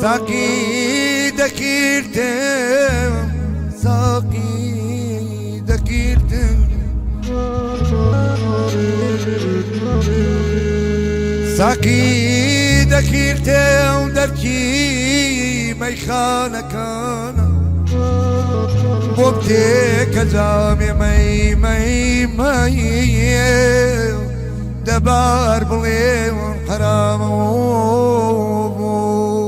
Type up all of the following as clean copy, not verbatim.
ساقی دەکیرتم ساقی دەکیرتم ساقی دەکیرتم دەرکی مەیخانەکانە بۆ بتێکە جامێ مەی مەی مەی دەبار بڵێ حەرامە بوو.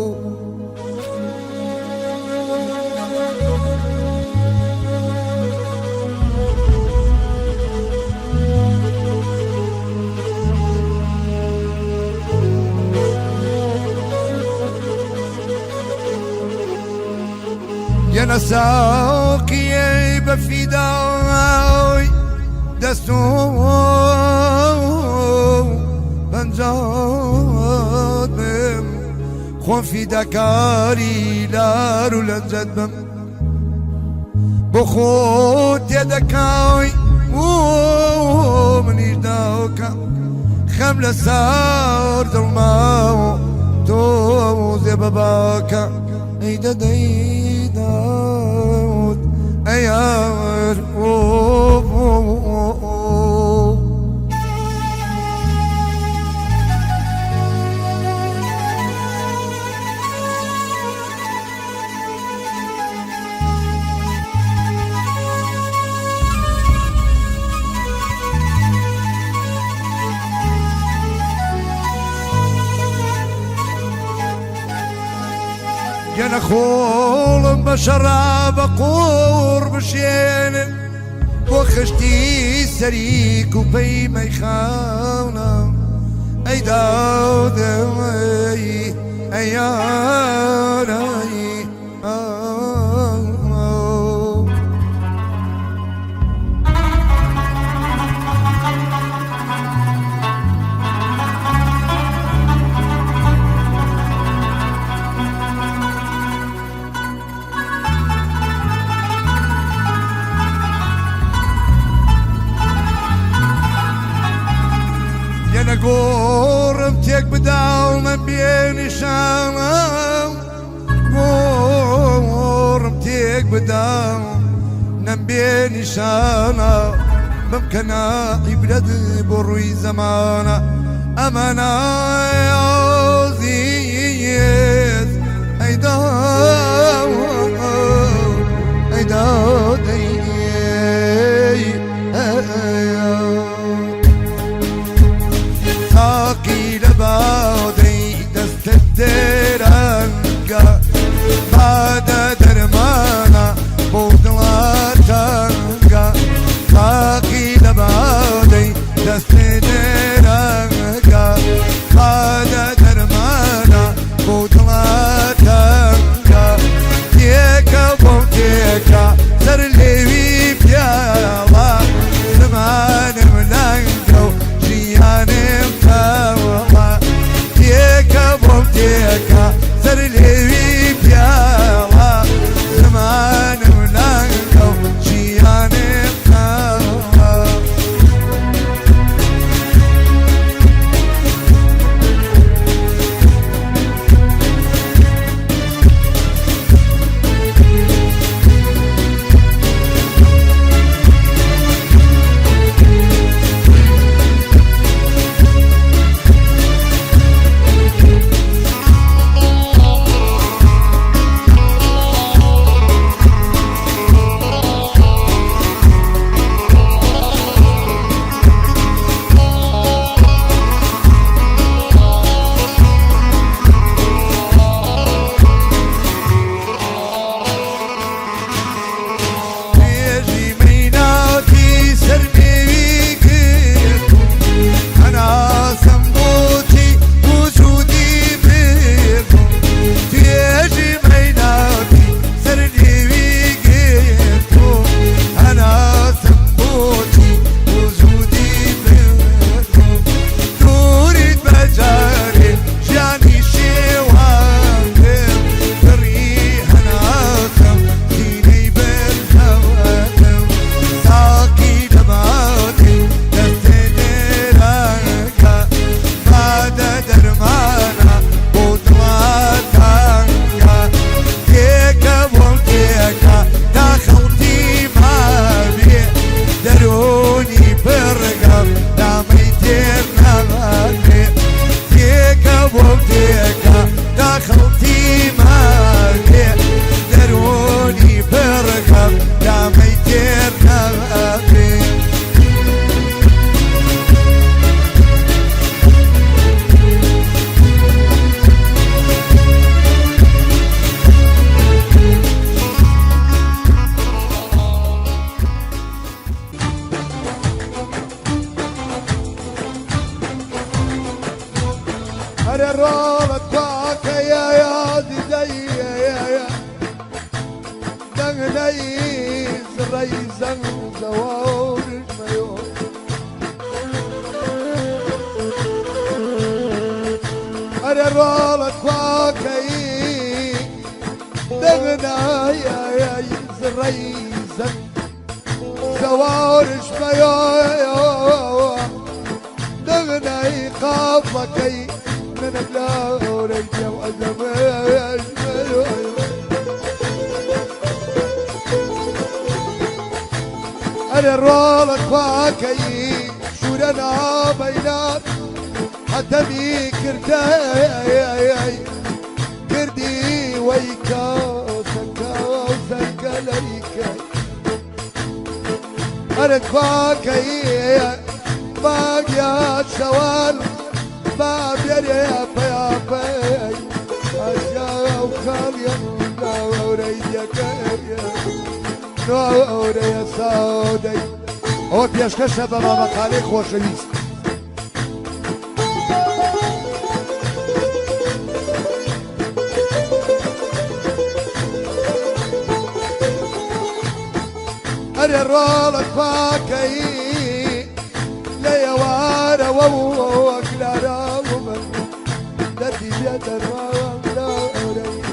یەنە ساقیەی بە فیدای دەست و پەنجات بم خۆم فیداکاری لار و لەنجەت بم بۆ خۆ تێدەکای و منیش داوکە خەم لە سار دڵماوە تۆ زێ بەباکە ئەی دەدەی داود ئەیار ئۆ گەنە خۆڵم بە شەڕابە قوڕ بشێنن بۆ خشتی سەری کوپەی مەیخانە ئەی داودەی ئەی یارای یەنە گۆڕم تێک بداومە بێ نیشانە گۆڕم تێک بداو نەم بێ نیشانە بمکەنە عیبرەت بۆ ڕووی زەمانە ئەمانە عەزیز ئەی داو ئەی دادەی ساقی لە بادەی دەستت درەنگە بادە دەرمانە بۆ دڵە تەنگە ساقی لە بادەی دەستت درەنگە بادە. دەنگلەی زڕەی زەنگ زەوارژمەیۆ ئەرێ ڕۆڵە خواکەی دەنگنای زڕەی زەنگ زەوارژمەیۆ دەنگنای قافەکەی منە لاورەی دێو ئەزەمەژمەیۆ ئەرێ ڕۆڵە خواکەی شوورە نابەینات حەتەمی کردەی کردی وەی کەوسە کەوسەکە لەیکەی ئەرێ خواکەی باگیا شەوان با بێرێ پەیاپەی ئاسیا و خاڵیان لاورەی یەکەی نۆرەیە ساودەی. ئەوە پێشکەشە بە مامەقالەی خۆشەویست. ئەرێ ڕۆڵە خواکەی لە ئێوارەوە وەک لاراومن دەردی بێ دەرماوم لاورەی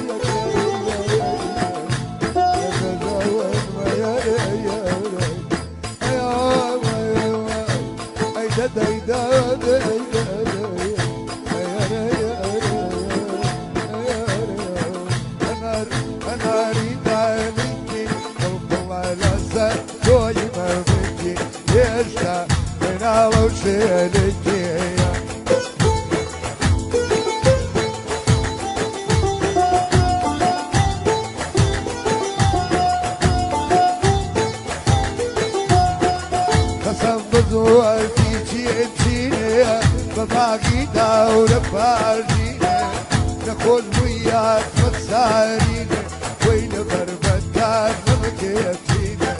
قسم بزوەتی چیە بە باغی داورە پارژینێ نەخۆش بوویات مەسارینێ وەی لە بەربەتان نەمکێچینێ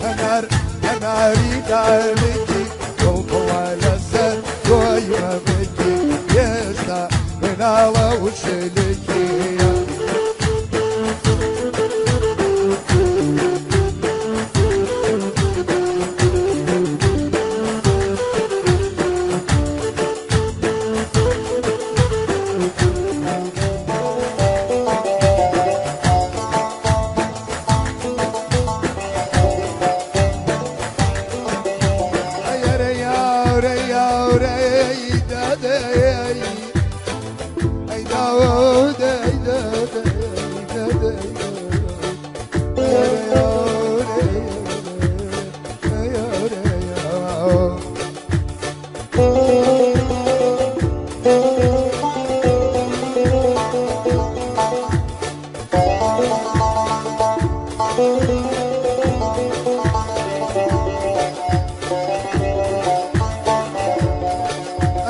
هەنار هەناری داوێکی بڵبڵە لەسەر تۆی مەمێکی هێشتا مناڵە وشێلێکیە.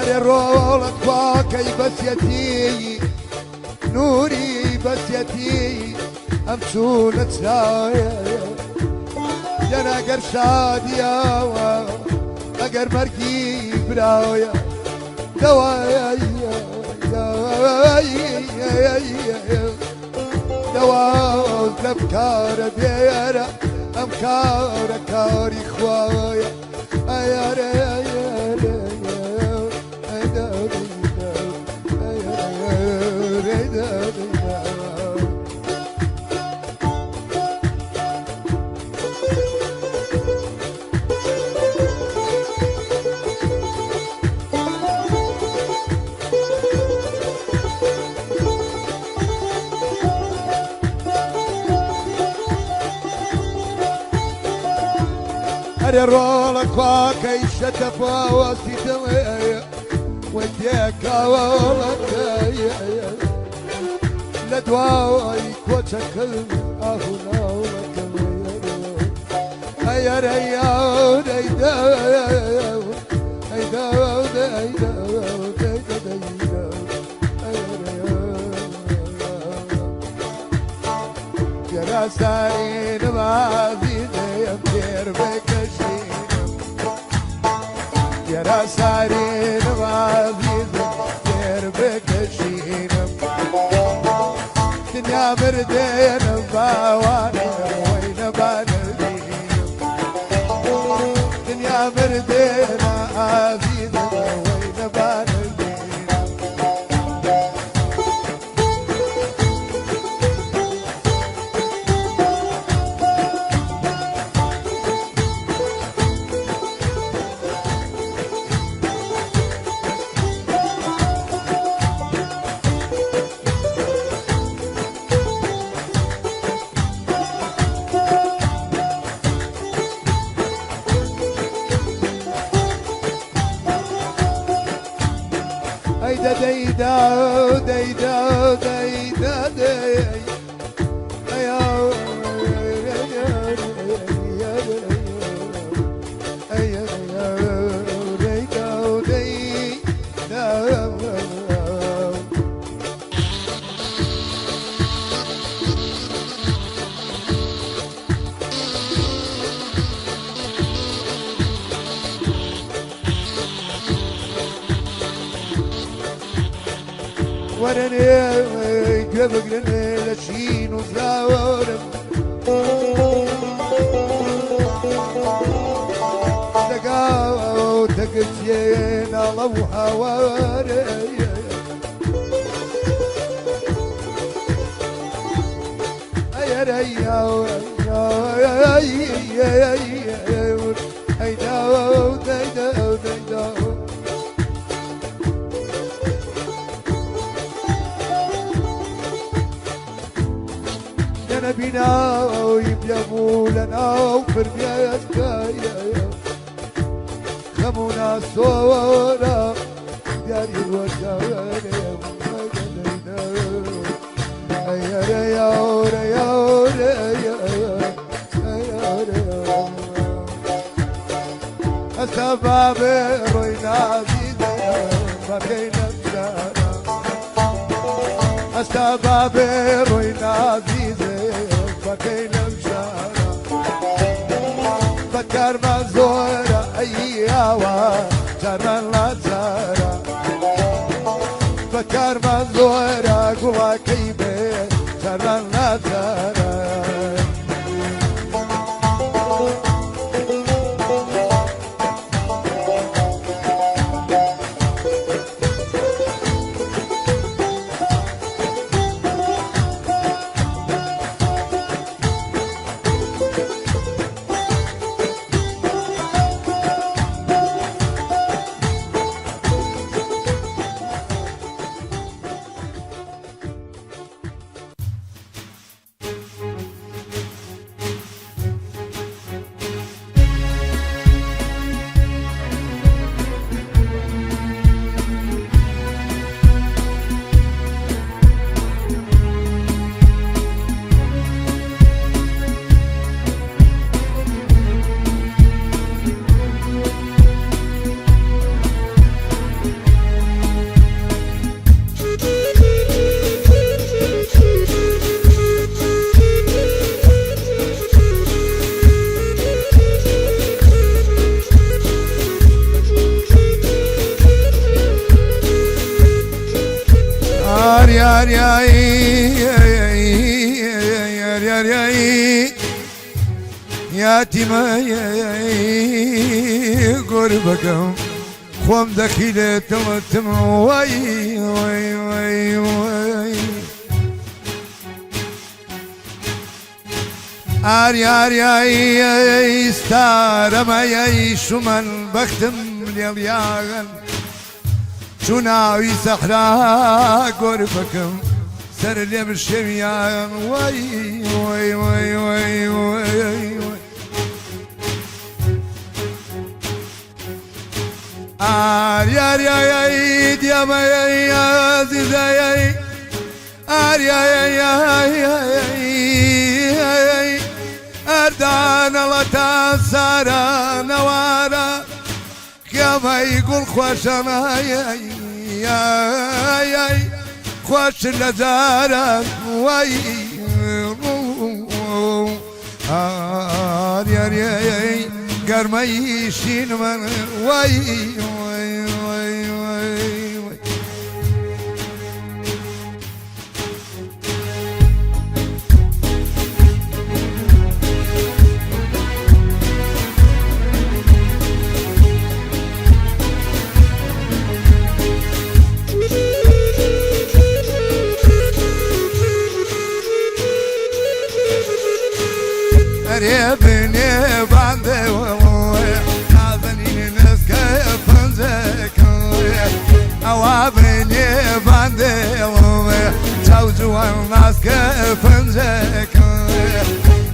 ئەرێ ڕۆڵە خواکەی بەسیەتی نوری بەسیەتی ئەم چوونە چرایە یان ئەگەر شادیەوە ئەگەر مەرگی برایە دەوای دەواز لەم کارە بێرە ئەم کارە کاری خوایە ئەیارە ئەرێ ڕۆڵە خواکەی شەتەپاوەستی دڵێ وەتێکاوەڵەکەی لە دوای کۆچەکەم ئاه و ناوەکەم ئەیەرە یاورەی داو ئەی داو ئەی داو ئەی داو یاراسارینم عزیزەیم تێر بکەشینم یاراسارینم عزیزم تێر بکەشینم دنیا مردێنم باوانم دا دەی دا دەی دا دەی وەرنێ گوێ بگرن لە چین و زاوەرم دەگاو تەگرتێ ناڵە و هاوارێ لەناو فرمێسکایە خەمونا سۆرە دیاری ڕۆژاوێ. السباب روينا بكينا بشارة السباب روينا بكينا بشارة فكر ما زورة أيوا جرى لا جرى فكر ما زورة قوا كيبه جرى لا جرى. یاتیمە قربەکەم خۆم دەخیلێتەوەتم وای وای وای وای ئاری ئاریایی ستارەمەیەی شومەن بەختم لێڵیاغن چوناوی سەحرا گۆربەکەم سەر لێم شێویان وای وای وای وای وای وای ئاریاریایی دیامەیە ئازیزایەی ئاریایەی ئەردانەڵەتا سارا نەوارە خێمەی گوڵ خۆشەمای خۆش لە جاران وای ئاریاریایی گەرمەی شین من وای وای وای وای وای. بني بعد نازنين نسكا فنزك او بني بعد چاوجوان ناسك فنزك.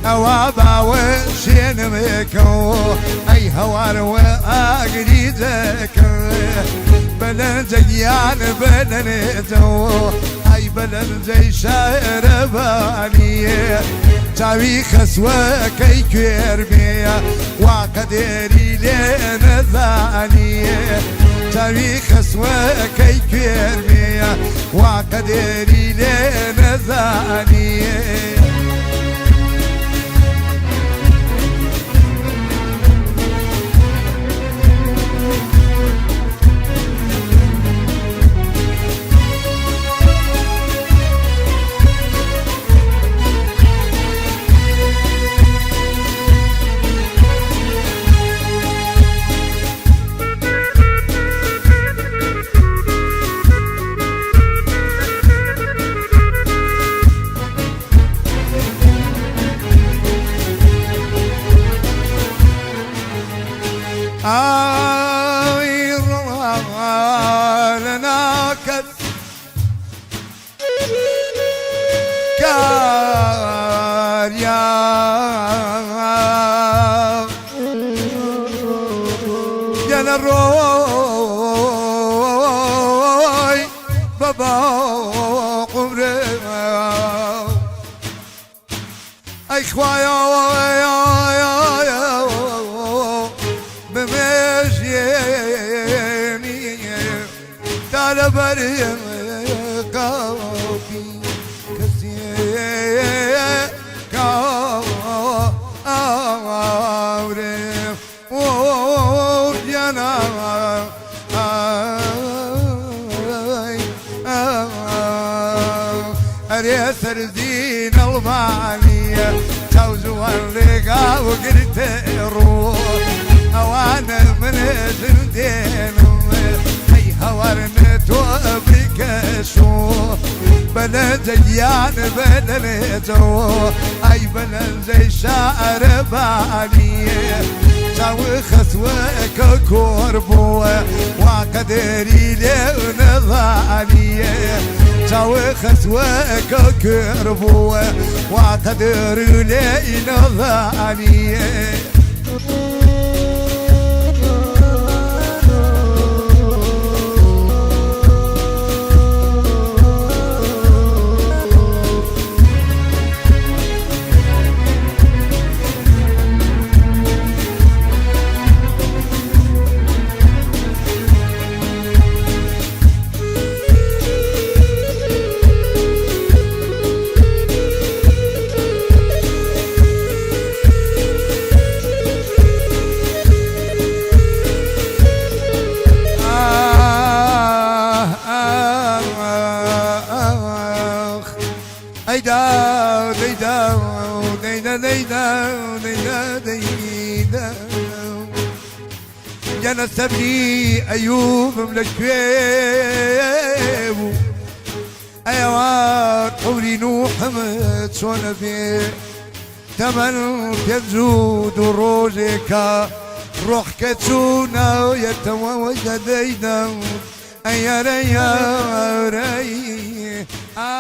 ئەوە باوەشێنمێکەوە ئەی هەوارەوە ئاگری دەکە بەلەنجە گیان بەلەنێتەوە ئەی بەلەنجەی شارەبانیە چاوی خەسوەکەی کوێر بێە وا قەدێری لێ نەزانیە چاوی خەسوەکەی کوێر بێە وا قەدێری لێ نەزانیە. ئای ڕۆڵە ناکەس کاریا یەنە ڕۆی بەبا عومرێ ئەی خوایە بمێژێنی تا لەبەر قاپی کەسێ کاورێ گیانە ئەرێ سەرزین ئەڵمانیە چاو جوان لێگا و گرتێ ڕوو ئەوانە من ژندێنم ئەی هەوارنە تۆ بکەشۆ بەلەنجە گیان بەلەنێجەوە ئەی بەلەنجەی شارەبانیە چاو خەسوەکە کۆر بووە وا قەدەری لێ نەزانیە چاو خەسوەکە کۆر بووە وا قەدەری لێ نەزانیە. ئەی دا دەی دا دەی دا دەی دا دەی دا دەی دا گەنە سەبری ئەیوبم لە کوێ بوو ئەیەوان عومری نوحم چۆنە بێ تەمەن 52 ڕۆژێکە ڕۆح کە چوو ناویەتەوە دەدەیدە ئەیەرەیەرەی ئا.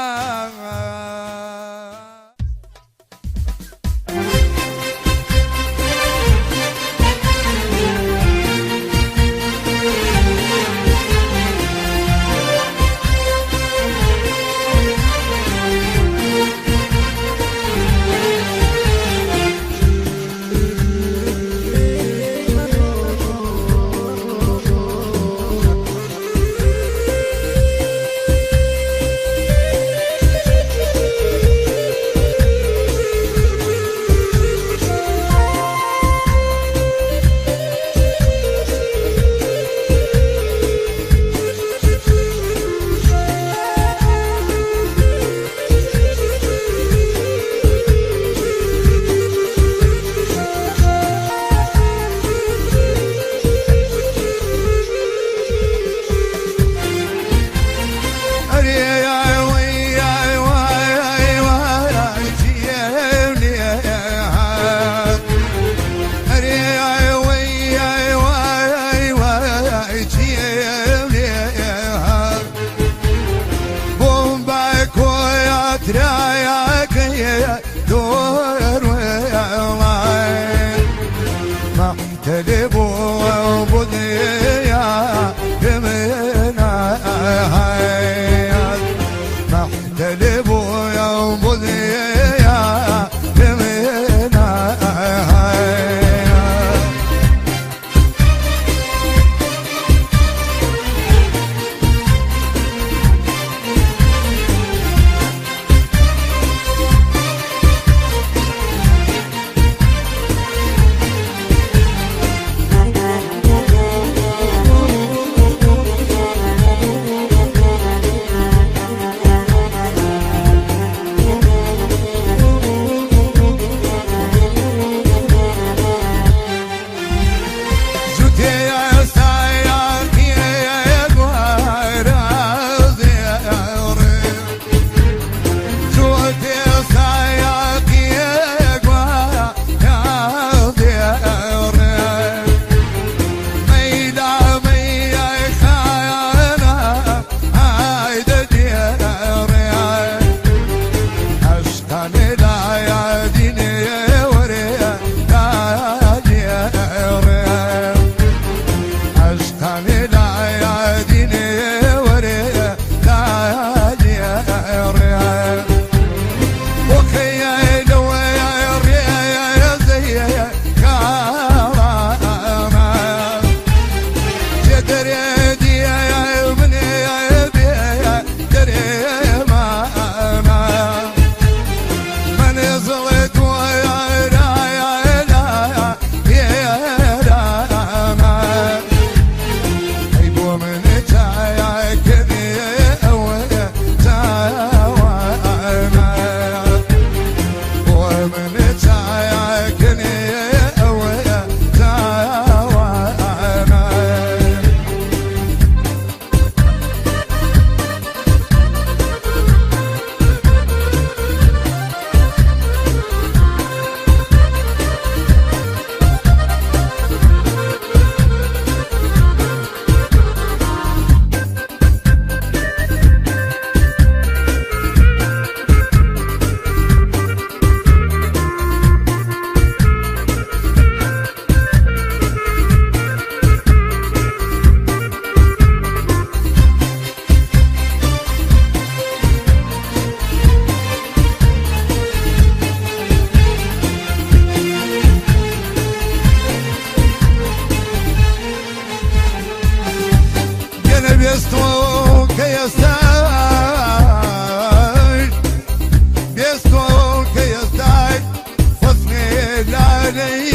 لانەی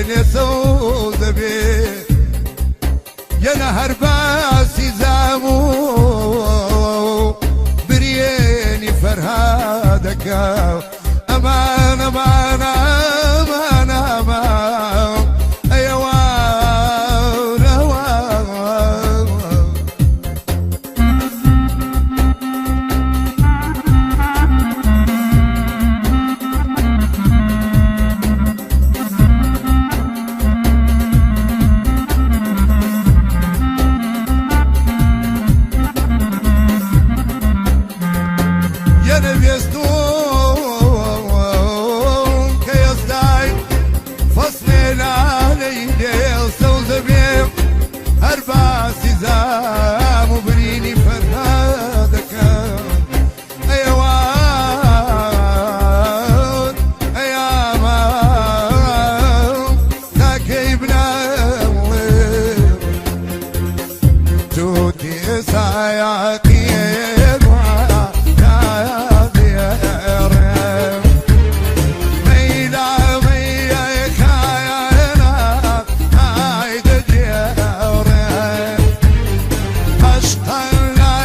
لێ سەوز دەبێ یەنە هەر باسی زام و بریێنی فەرهادەکە ئەمان ئەمان ئەمان ئەمان ئەیەوان ئەوان. یەنە وێستون کە ئێستای فەسڵێ لانەی لێ سەوزە بێ هەر باسی زام و برینی فەرهادەکە ئەیەوان ئەیامان تاکەی بناڵێ توتی سایاقیێ مەیلا مەیە خایەنا هایدە دێڕێ عشقا لا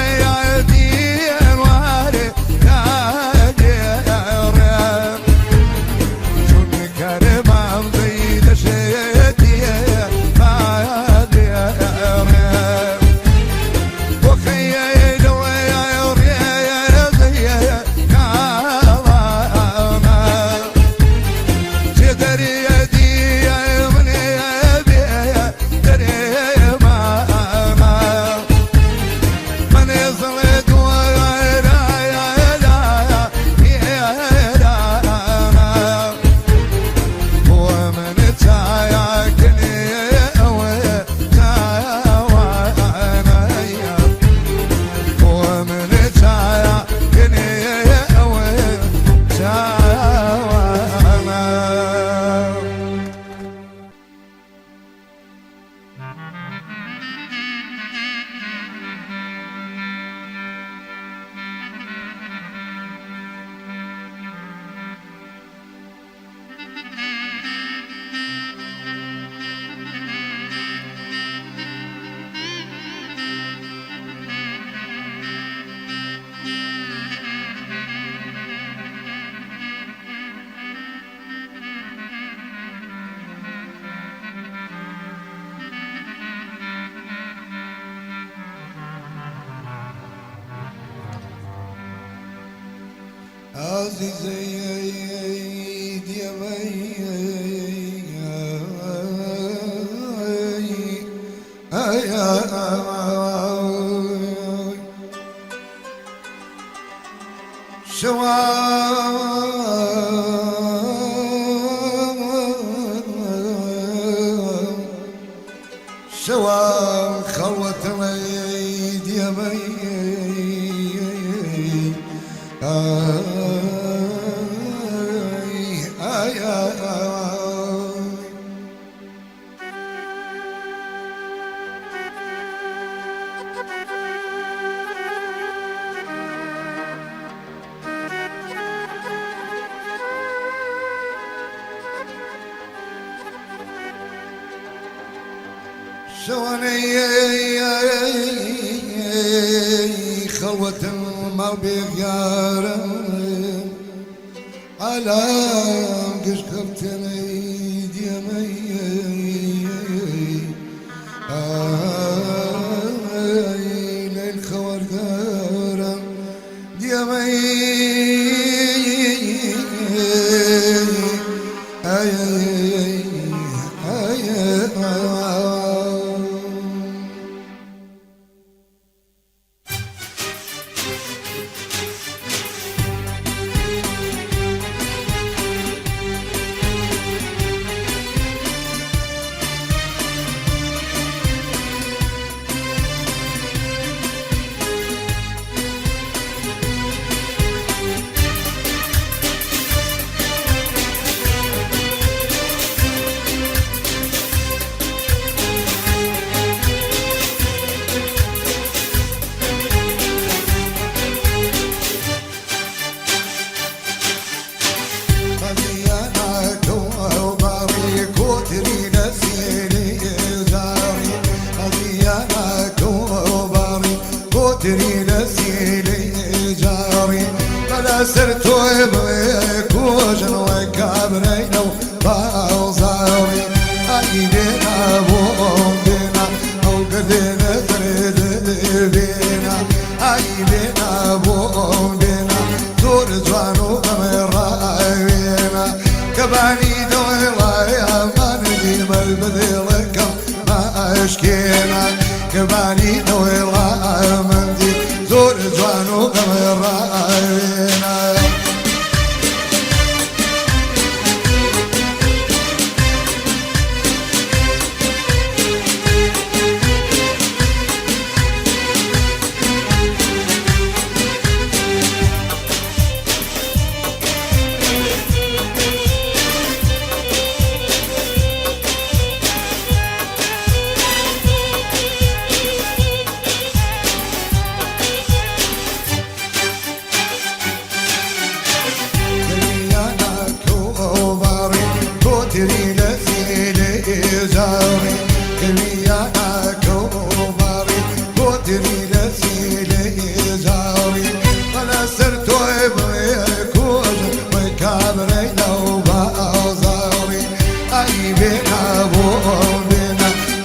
دیوارێ دێڕێ چون کەرمام زەیدەشێتیە دێڕێ ومن تاياكني تاوانا ومن تاياكني تاوانا. عزيزي ديمي شوان شوان خلوة العيد يا مي آي آي آي. شواني خلوة ما بيغيارم على قشقرت العيد يا مي آي ليل خوار دارم يا مي آي آي آي آي. کابرای لەو بازاڕی ئای بێنا بۆم بێنا ئەو گردێنە بێنا ئای بێنا بۆم بێنا زۆر جوان و بەمێ ڕاوێنە کەبانی دڵێڵای ئەمان دیمەل بدێڵەکەم ماشکێنە کەبانی دڵێڵا ئەمەندی زۆر جوان و بەمێ ڕاوێنە.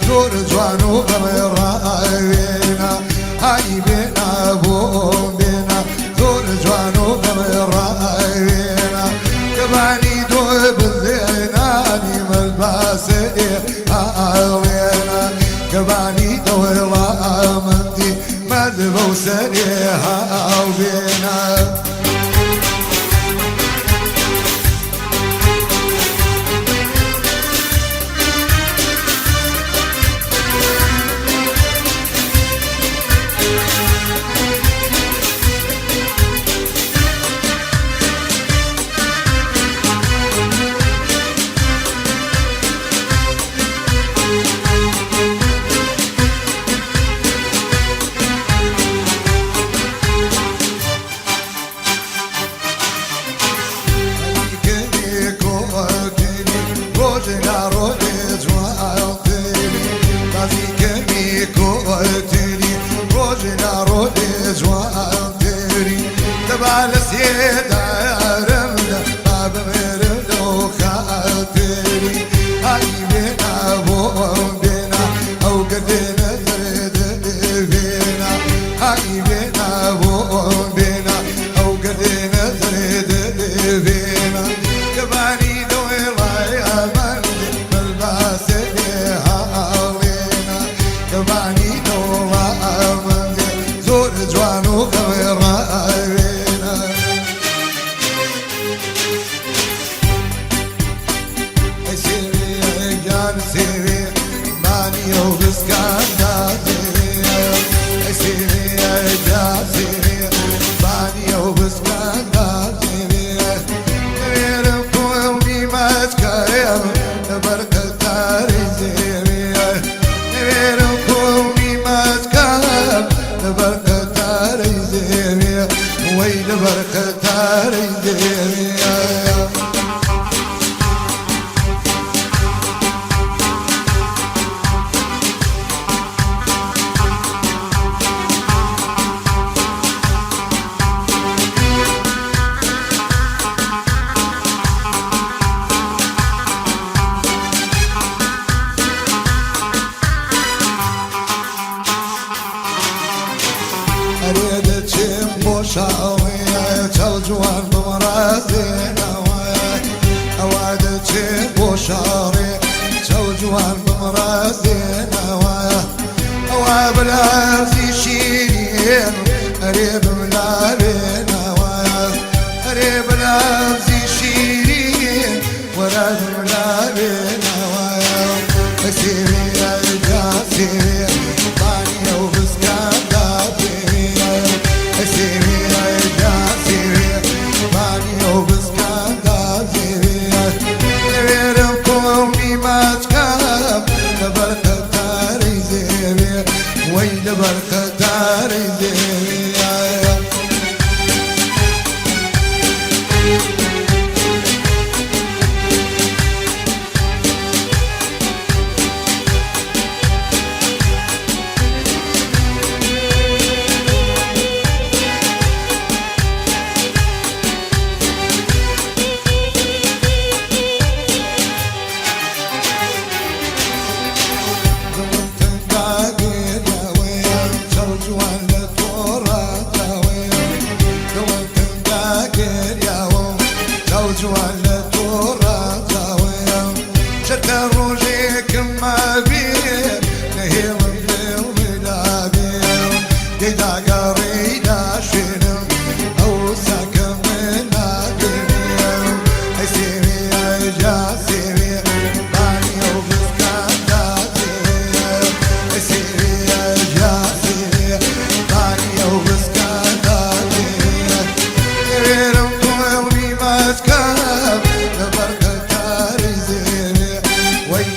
زۆر جوان و بەمێ ڕاوێنە ئای بێنا بۆ بێنا زۆر جوان و بەمێ ڕاوێنە کەبانی دۆ بزێنانی مەلباسێ ئاڵێنە کەبانی دەوێڵا ئامەندی مەرد بەو سەرێ هاوبێنە.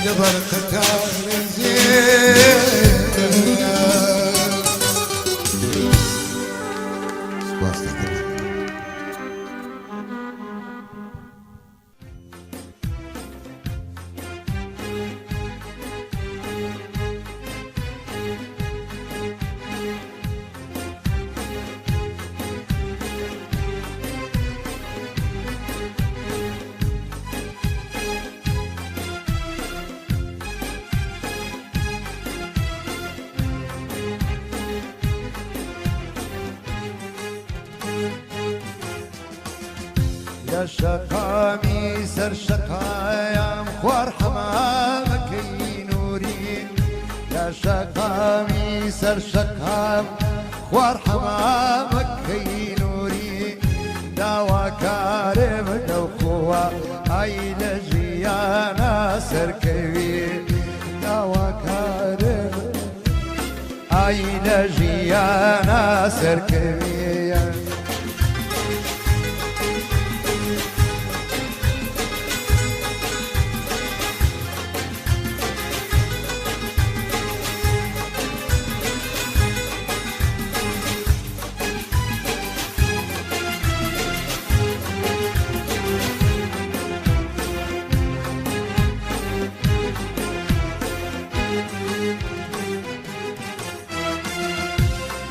لەبەر قەتارێ سپاس دەکەم. لە شەقامی سەر شەقایام خوار حەمامەکەی نوری، لە شەقامی سەر شەقام خوار حەمامەکەی نوری، داواکارێم لەو خوا ئای لە ژیانا سەرکەوی، داواکارێم ئای لە ژیانا سەرکەوی.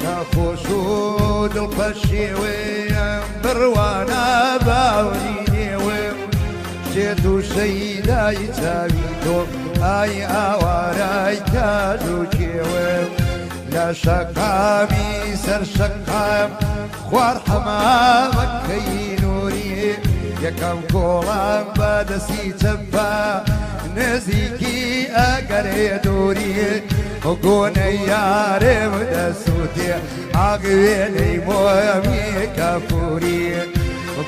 ناخۆش و دڵپەشێوەیەم بڕوانە باوری نێوم، شێت و شەیدای چاوی تۆ ئای ئاوارای کاژ و کێوم، لە شەقامی سەر شەقام خوار حەمامەکەی نوری، یەکەم کۆڵان بەدەستی چەپا نزیکی ئەگەرێ دووری، گۆنەی یارێم دەسووتێ ئاگوێنەی مۆمی کەفوری،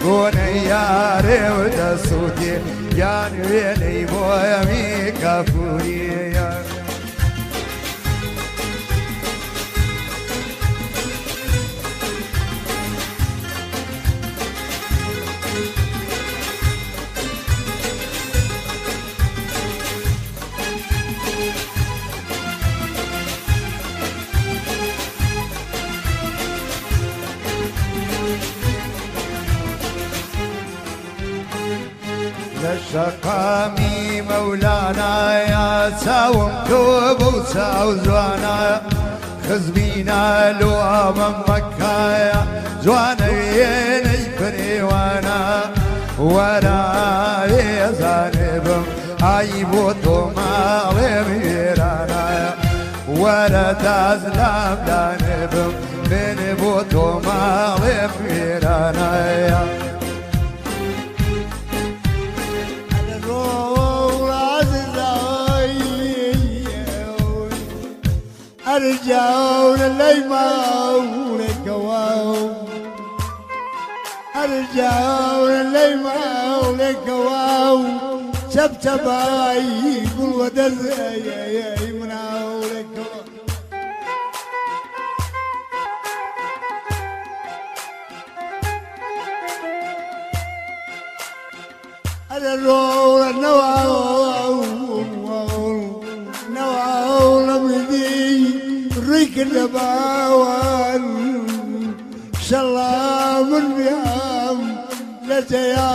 گۆنەی یارێم دەسووتێ یان وێنەی مۆمی کەفوری. لە شەقامی مەولانایە چاوم کەوە بەو چاو جوانە، خزمینە لۆ ئامەم مەکایە جوانە وێنەی پرێوانە، وەرە زانێ بم ئای بۆ تۆ ماڵێم وێرانە، وەرە داز لام دانێ بم بێنێ بۆ تۆ ماڵێم وێرانە. أرجعون اللي مولك واو، أرجعون اللي مولك واو، شبشباي قول ودز يا مناولك. أنا الرول النواول نواول مدي ريك النباوان سلام بيام لتيا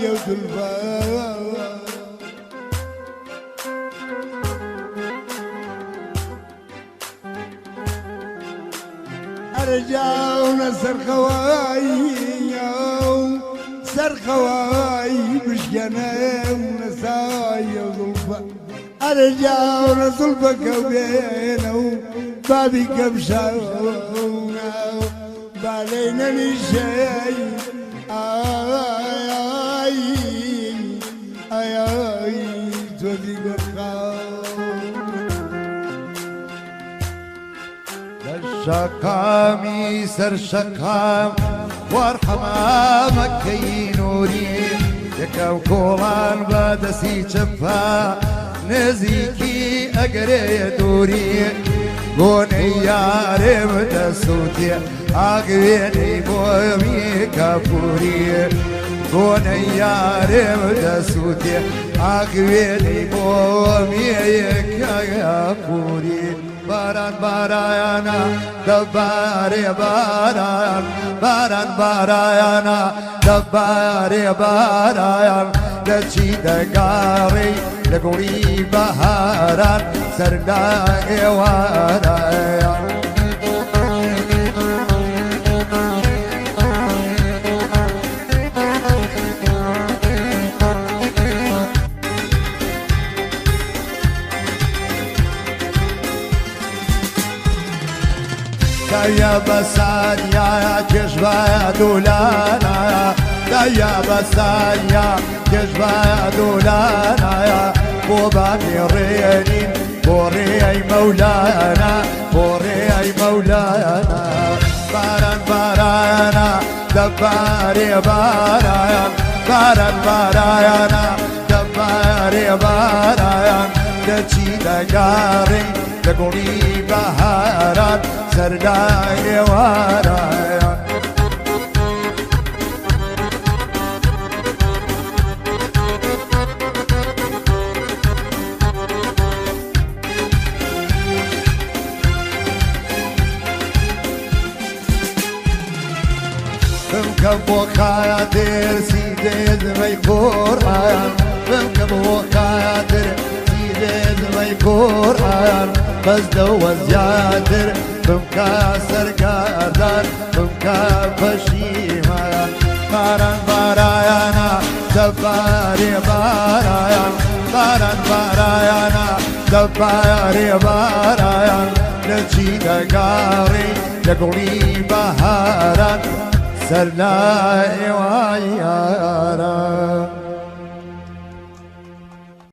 يوتلفا. أرجعون سرخواي سرخواي بشجنا ونساي ظلفا، أرجعون ظلفك وبينه بابي كمشاونا بالينا نشي آي آي آي تودي قرقاو. لە شەقامی سەر شەقام خوار حەمامەکەی نوری، یەکەم کۆڵان بەدەستی چەپا نزیکی ئەگەرێ دووری، گۆنەی یارێم دەسووتێ ئاگوێنەی بۆمی کەپوری، گۆنەی یارێم دەسووتێ ئاخ وێنەی بۆم یەکە پوری. باران بارایانە دەبارێ باران، باران بارایانە دەبارێ باران. لە چی دەگاڕێی لە گوڵی بەهاران سەردا ئێوارایان؟ دایا بەسانیا کێشبا دوولانا، دایا بەسانیا کێشبا دوولانا. بۆ بامی ڕێنین بۆ ڕێی مەولانا، بۆ ڕێی مەولانا. باران بارانە دەبارێ باران، باران بارایانە دەبارێ باران. لە چی دەگاڕێی لە گوڵی بەهاران سەردای ئێوارایان؟ بمکە بۆ خاتر سیدێزمەی قورئان، بمکە بۆ خاتر سیدێزمەی قورئان. بەس لەوە زیاتر بمکە سەرگەردان، بمکە پەشیمان. باران بارایانە دەبارێ بارایان، باران بارایانە دەبارێ بارایان. لە چی دەگاڕێی لە گوڵی بەهاران سەر لای ئێواران؟